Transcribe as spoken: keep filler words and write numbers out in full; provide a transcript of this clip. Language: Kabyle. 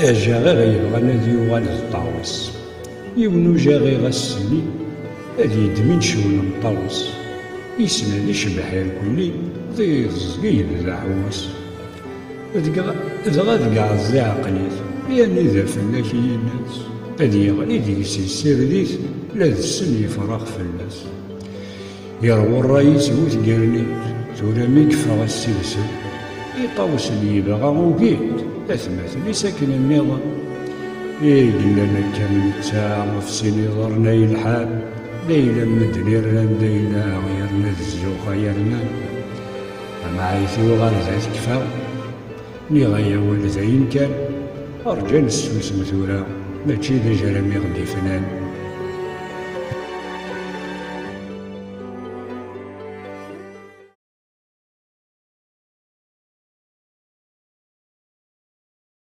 Ajaɣiɣ yebɣan ad yuɣal d ṭṭawes. Yiwen ujaɣiɣ ass-nni ad yeddem incewlen n ṭṭawes. Yesla d icebbeḥ irkelli d teẓgi yebda ḥewwes. Dɣa dɣa deg ɛeẓẓi ɛqel-it, yanida fell-ak i yenna-tt, ad yeɣli deg-s yessired-it, la d ssen yefrex fell-as. Yerwa ṛṛay-is bu tgernit, tura mi yeffeɣ asilsel, iṭawsen yebɣa ugin-t, atmaten-is akken nniḍen. I yellan akka netta ɣef sin iḍarren ay lḥal, d ayla n medden irran d ayla yerna d zzux ay rnan. Tamɛayt-iw ɣer da tekfa, nniɣ ay awal d ayen kan, rǧa nessusem tura, mačči d ajram i ɣ-d-ifnan.